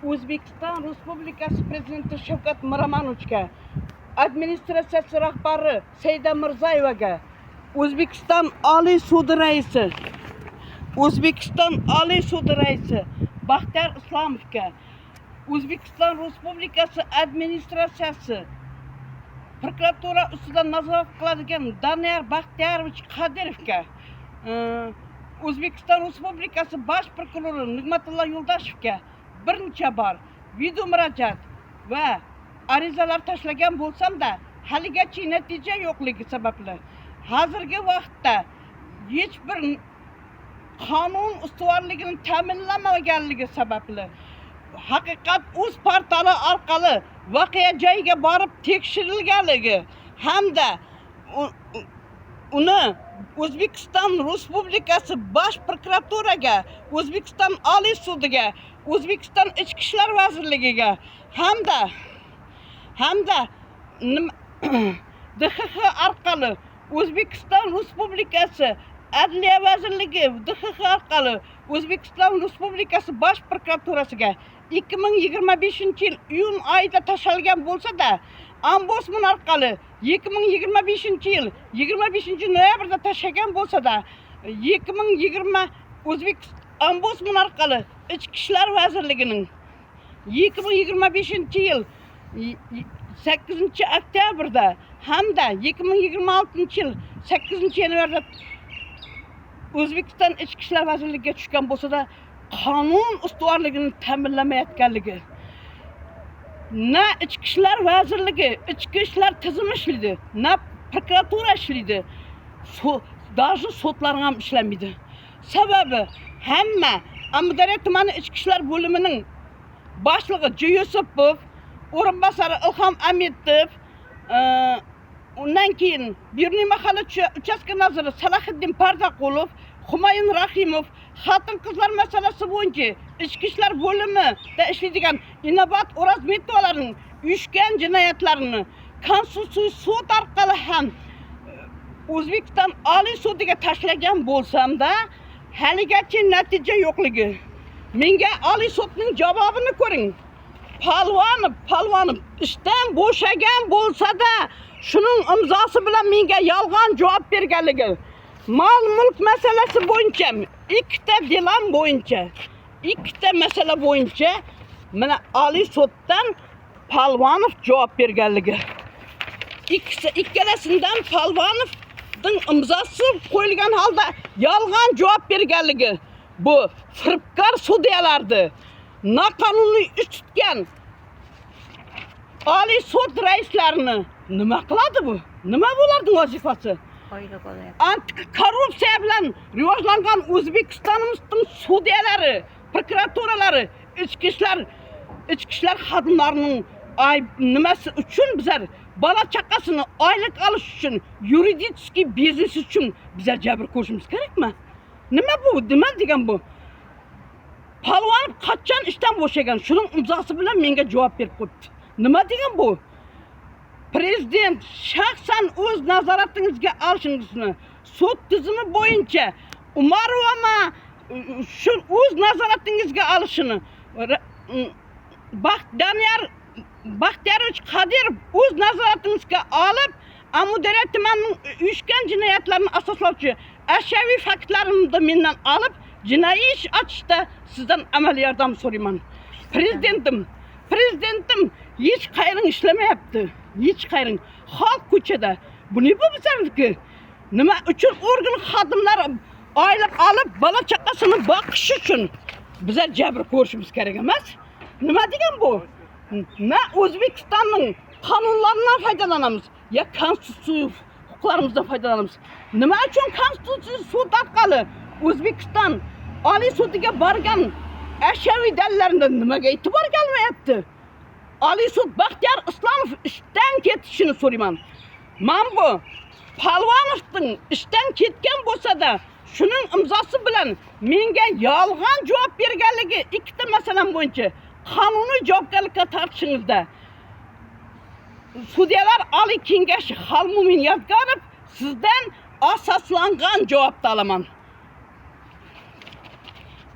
O'zbekiston Respublikasi Prezidenti Shavkat Miromonovichga, administratsiyasi rahbari Saida Mirziyoyevaga, O'zbekiston Oliy sudi raisi, O'zbekiston Oliy sudi raisi Baxtiyor Islomovga, O'zbekiston Respublikasi administratsiyasi prokuratura ustidan nazorat qiladigan Daniyar Baxtiyorovich Qodirovga, O'zbekiston Respublikasi bosh prokurori Nig'matilla Yo'ldoshevga bir necha bor video murojaat va arizalar tashlagan bo'lsam-da, haligacha natija yo'qligi sababli hozirgi vaqtda hech bir qonun ustuvorligini ta'minlamaganligi sababli Haqiqat uz portali orqali voqea joyiga borib tekshirilganligi hamda uni O'zbekiston Respublikasi Bosh prokuraturaga, O'zbekiston Oliy sudiga, O'zbekiston Ichki ishlar vazirligiga hamda DXX orqali O'zbekiston Respublikasi Adliya vazirligi DXX orqali O'zbekiston Respublikasi Bosh prokuraturasiga 2025 yil iyun oyida tashlangan bo'lsa-da, Ombudsman orqali 2025 yil 25 noyabrda tashlagan bo'lsa-da, 2020 O'zbek Ombudsman orqali Ichki ishlar vazirligining 2025 yil 8 oktyabrda hamda 2026 yil 8 yanvarda O'zbekiston Ichki ishlar vazirligiga tushgan bo'lsa-da, qonun ustuvorligini ta'minlamayotganligi, na Ichki ishlar vazirligi, ichki ishlar tizimi ishlaydi, na prokuratura ishlaydi, даже sudlar ham ishlamaydi. Sababi hamma Amudaryo tumani ichki ishlar bo'limining boshlig'i J. Yusupov, o'rinbosari Ilhom Amitov, undan keyin Beruniy mahalla uchastka noziri Salahiddin Pardaqulov, Humayun Rahimov, xotin qizlar masalasi bo'yicha ichki ishlar bo'limida ishlaydigan Inobat O'rozmetovalarning uyushgan jinoyatlarini Konstitutsiya sud orqali ham O'zbekiston Oliy sudiga tashlagan bo'lsam-da, haligacha natija yo'qligi. Menga Oliy sudning javobini ko'ring. Polvonov ishdan bo'shagan bo'lsa-da, shuning imzosi bilan menga yolg'on javob berganligi. Mol mulk masalasi bo'yicha ikkita делам bo'yicha, ikkita masala bo'yicha mana Oliy suddan Polvonov javob berganligi. Ikkisi, ikkalasidan Polvonovning imzosi qo'yilgan holda yolg'on javob berganligi. Bu firibgar sudyalarni, noqonuniy ish tutgan Oliy sud raislarini nima qiladi bu? Nima bularning vazifasi? Oylik olyapti. Antikorrupsiya bilan rivojlangan O'zbekistonimizning sudyalari, prokuraturalari, ichki ishlar xodimlarining ayb nimasi uchun bizlar bola chaqasini oylik olish uchun, юридический biznes uchun bizlar jabr ko'rishimiz kerakmi? Nima bu? Nima degan bu? Polvonov qachon ishdan bo'shagan? Shuning imzosi bilan menga javob berib qo'yibdi. Nima degan bu? Prezident shaxsan o'z nazoratingizga olishingizni, sud tizimi bo'yicha Umarovama shu o'z nazoratingizga olishini, Baxt Daniyar Baxtiyorovich Qodirov o'z nazoratingizga olib, Amudaryo tumanining uyushgan jinoyatlarini asoslovchi ashyoviy faktlarimni mendan olib, jinoiy ish ochishda sizdan amaliy yordam so'rayman. Prezidentim, prezidentim, hech qayering ishlamayapti. Hech qayering. Xalq ko'chada. Bu ne bu bizlarniki? Nima uchun organ xodimlari oylik olib, bola chaqasini boqish uchun bizlar jabr ko'rishimiz kerak emas? Nima degan bu? Na O'zbekistonning qonunlaridan foydalanamiz, ya konstitutsiya huquqlarimizdan foydalanamiz. Nima uchun Konstitutsiya sud orqali O'zbekiston Oliy sudiga borgan ashyoviy dalillarni nimaga e'tibor kelmayapti? Oliy sud Baxtiyor Islomov ishdan ketishini so'rayman. Man bu Polvonovning ishdan ketgan bo'lsa-da, shuning imzosi bilan menga yolg'on javob berganligi ikkita masalam bo'yicha qonuniy javobgarlikka tortishingizda Sudyalar Oliy Kengashi Xolmo'min Yodgorov, sizdan asoslangan javobni olaman.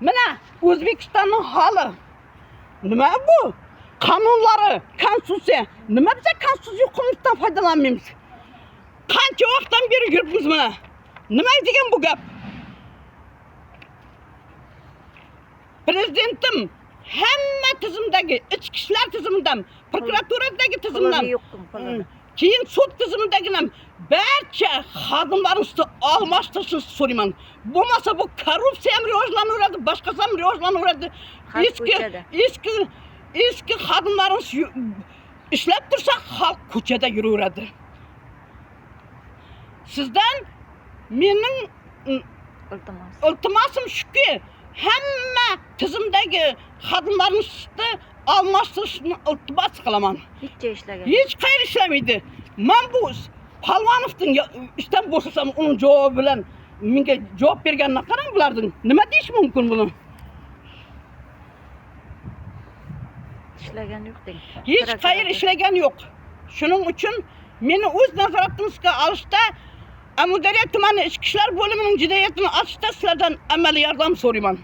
Mana O'zbekistonning holi. Nima bu? Qonunlari, konstitutsiya. Nima biza konstitutsiya huquqimizdan foydalanmaymiz? Qancha vaqtdan beri yuribmiz mana. Nima degan bu gap? Prezidentim hamma tizimdagi, ichki ishlar tizimidan, prokuraturadagi tizimdan, Pulini yo'qdim, pulini. Keyin sud tizimidagi ham barcha xodimlarimizni almashtirishni so'rayman. Bo'lmasa bu korrupsiya ham rivojlanaveradi, boshqasi ham rivojlanaveradi. Xalq Eski ko'chada. Eski xodimlarimiz ishlab tursa, xalq ko'chada yuraveradi. Sizdan mening Iltimos. Iltimosim shuki, hamma tizimdagi xodimlarimizni almashtirishni iltimos qilaman. Hech ishlagan. Hech qayerda ishlamaydi. Man bu Polvonovning ishdan bo'shasam, uning javobi bilan menga javob berganini qarang bularning. Nima deyish mumkin buni? Ishlagan yo'q deng. Hech qayerda ishlagan yo'q. Shuning uchun meni o'z nazoratingizga olishda, Amudaryo tumani ichki ishlar bo'limining jinoyatini ochishda sizlardan amaliy yordam so'rayman.